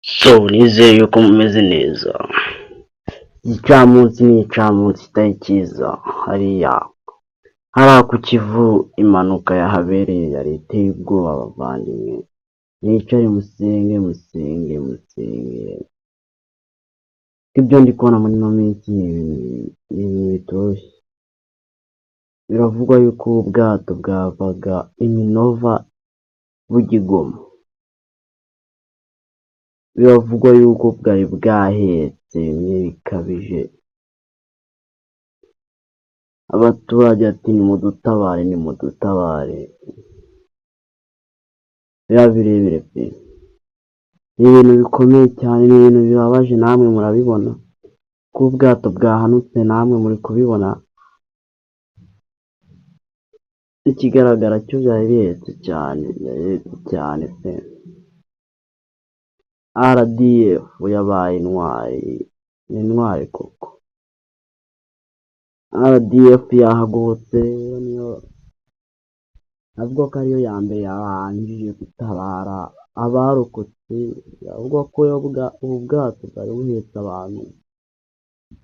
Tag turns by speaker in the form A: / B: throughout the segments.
A: So nizeye yuko mumeze neza. Igicamunsi ni igicamunsi kitari cyiza, hariya hariya ku Kivu impanuka yahabereye yari iteye ubwoba bavandimwe, mwicare musenge musenge musenge, ibyo ndi kubona muri ino minsi ni ibintu bitoroshye. Biravugwa yuko ubu bwato bwavaga i Minova bujya i Goma, biravugwa yuko bwari bwahetse bimwe bikabije, abaturage ati nimudutabare nimudutabare, biba birebire pe! Ni ibintu bikomeye cyane, ni ibintu bibabaje namwe murabibona ko ubwato bwahanutse namwe muri kubibona, ikigaragara cyo byari bihetse cyane, byari bihetse cyane pe! RDF yabaye intwari, ni intwari koko! RDF yahagobotse rero niyo avuga ko ariyo ya mbere yabanjije gutabara abarokotse, avuga ko ubu bwato bwari buhetse abantu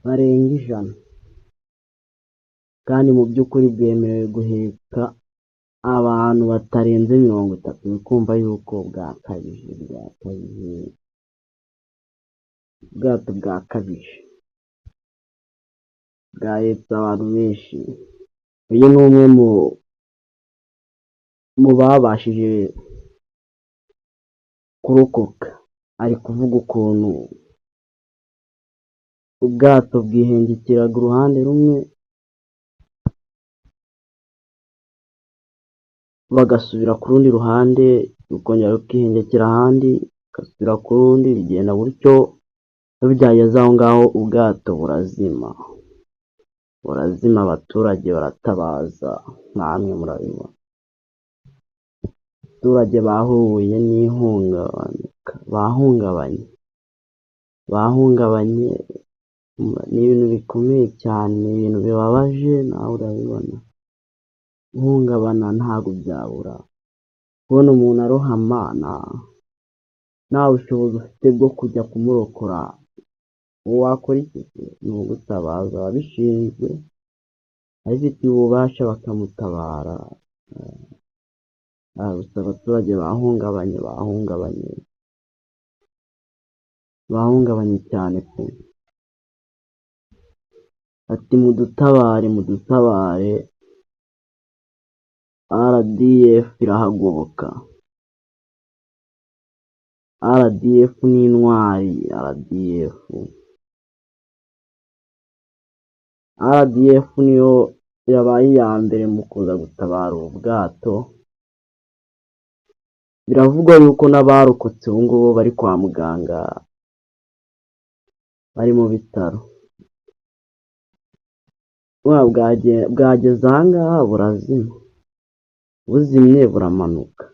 A: barenga 100, kandi mu by'ukuri bwemerewe guheka abantu batarenze 30, uri kumva yuko bwakabije bwakabije, ubwato bwakabije, bwahetse abantu benshi. Uyu ni umwe mu babashije kurokoka, ari kuvuga ukuntu ubwato bwihengekeraga uruhande rumwe, bagasubira ku rundi ruhande, rukongera rukihengekera ahandi, bagasubira ku rundi, bigenda gutyo, byageze aho ngaho ubwato burazima, burazima abaturage baratabaza namwe murabibona. Abaturage bahuye n'ihungabana, bahungabanye, bahungabanye, ni ibintu bikomeye cyane, ni ibintu bibabaje nawe urabibona, guhungabana ntabwo byabura, kubona umuntu arohama nta bushobozi ufite bwo kujya kumurokora, wakora iki se? Ni ugutabaza ababishinzwe, ababifitiye ububasha bakamutabara, gusa abaturage bahungabanye, bahungabanye, bahungabanye cyane pe! Ati mudutabare mudutabare, RDF irahagoboka, RDF ni intwari, RDF, RDF niyo yabaye iya mbere mu kuza gutabara ubu bwato, biravugwa yuko n'abarokotse ubu ngubu bari kwa muganga, bari mu bitaro, bwageze aha ngaha burazima, buzimye buramanuka.